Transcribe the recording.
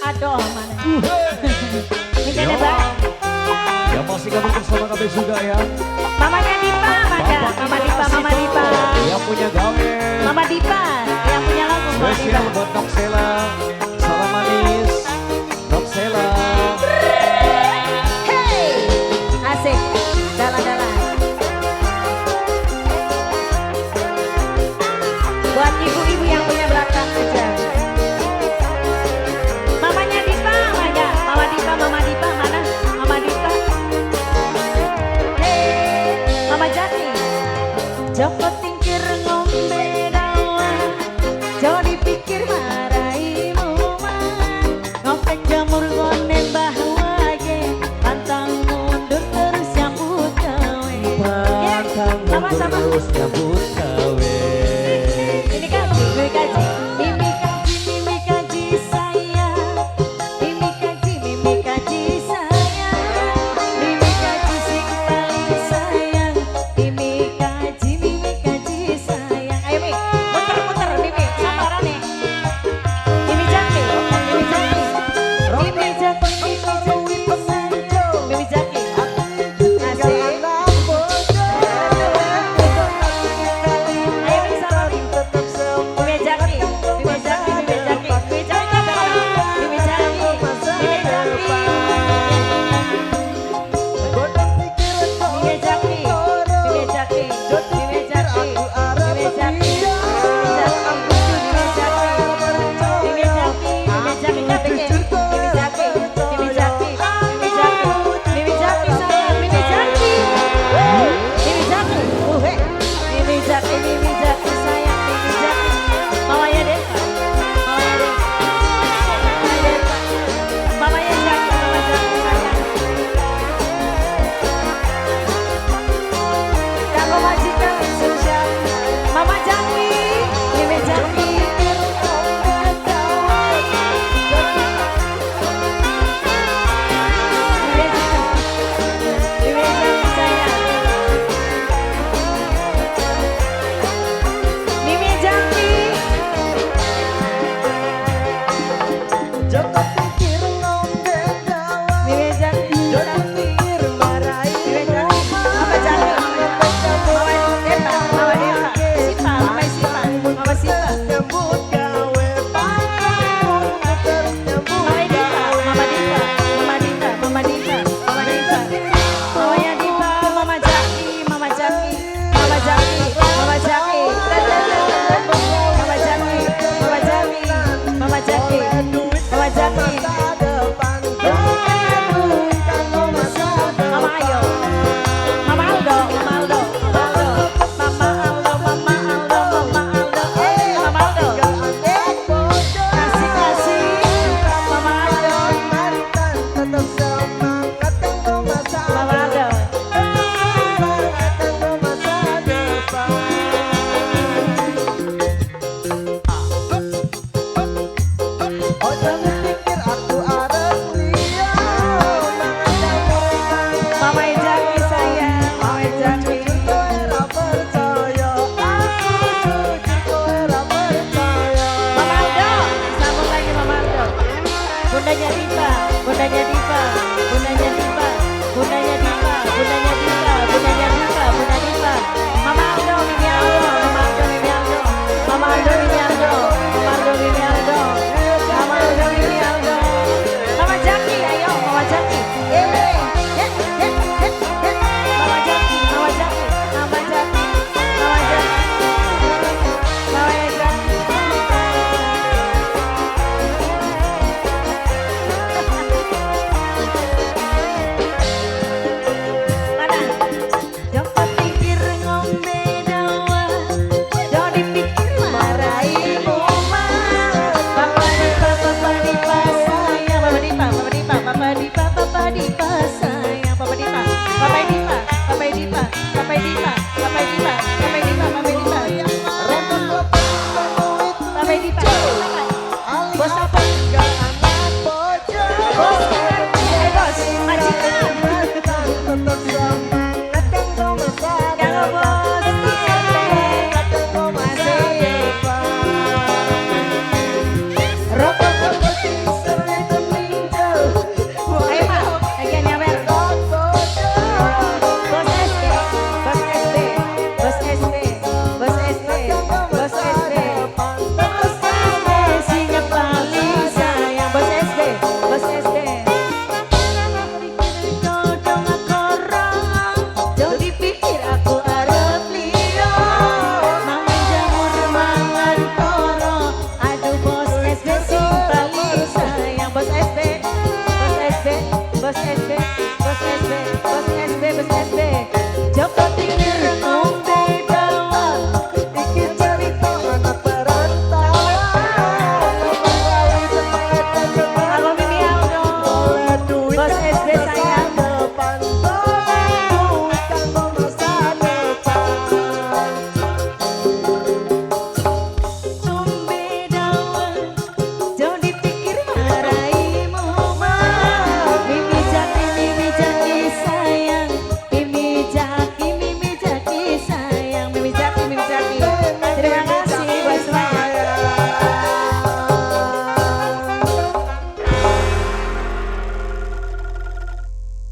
Aduh mana. Ini Pak. Yang masih gabung bersama kami juga ya. Mamanya Dipa, Mada. Mama Dipa, Mama Dipa. Yang punya gawe. Mama Dipa, yang punya lagu Mama Dipa. Spesial buat Noksela. Salam manis, Noksela. Hey, asik, dalan-dalan. Buat ibu-ibu yang punya belakang aja. Mamanya Dipa, mana? Mama Dipa, Mama Dipa, mana? Mama Dipa. Hey, Mama Jati. Joko tingkir ngombe dawa, jo dipikir marai muman. Ngopek jamur gone mbah wage, pantang mundur terus nyambut gawe. Pantang mundur terus nyambut gawe. Ini kaji, ini kaji, mimi kaji, mimi kaji sayang, mimi kaji, mimi kaji sayang, mimi kaji sing paling sayang, mimi kaji, mimi kaji sayang. Ayo Mi, muter-muter Mimi, sama nih. Mimi Jaki, Mimi Jaki, Mimi Jaki, Mimi Jaki, Mimi Jaki. Asik. Ayo Mi sama Mi. Mimi Jaki, Mimi Jaki, Mimi Jaki, Mimi Jaki, Mimi Jaki, Mimi Jaki. Mimi Jaki, Mimi Jaki, Mimi Jaki, Mimi Jaki, Mimi Jaki, Mimi Jaki, Mimi Jaki, KPK, Mimi Jaki, Mimi Jaki, Mimi Jaki, Mimi Jaki sayang, Mimi Jaki, Mimi Jaki, Mimi Jaki, Mimi Jaki sayang, Mimi Jaki, mamanya Deva, mamanya Deva, mamanya Deva, mamanya Jaki, mama Jaki sayang. Kanggo majikan spesial, Mama Jaki, Mimi Jaki. Mimi Jaki sayang. Mimi Jaki. Joko pikir ngombe dawa, Mimi Jaki. Joko pikir marai Mimi Jaki. Mama Jaki. Mama Deva, Mama Deva. Sipa, Mama Sipa, Mama Sipa. Nyambut gawe, pantang terus nyambut Mama Diva, Mama Diva, Mama Diva, Mama Diva, Mama Diva. Mamanya Diva, Mama Jaki, Mama Jaki, Mama Jaki, Mama Jaki. Mama Jaki, Mama Jaki, Mama Jaki, Mama Jaki. Masa depan, duit kanggo masa Mama Ayo, Mama Aldo, Mama Aldo, Mama Aldo, Mama Aldo, Mama Aldo, Mama Aldo, Mama Aldo. Kasih kasih, Mama Aldo, Mantan tetep semangat kanggo masa Mama Aldo. Semangat kanggo masa depan. Ojo mikir aku arep liya, mangan jamur Mama Jaki sayang, Mama Jaki. Jujur kowe ra percaya, aku jujur kowe ra percaya. Mama Aldo, sambung lagi Mama Aldo. Bundanya Diva, bundanya Diva, bundanya Diva.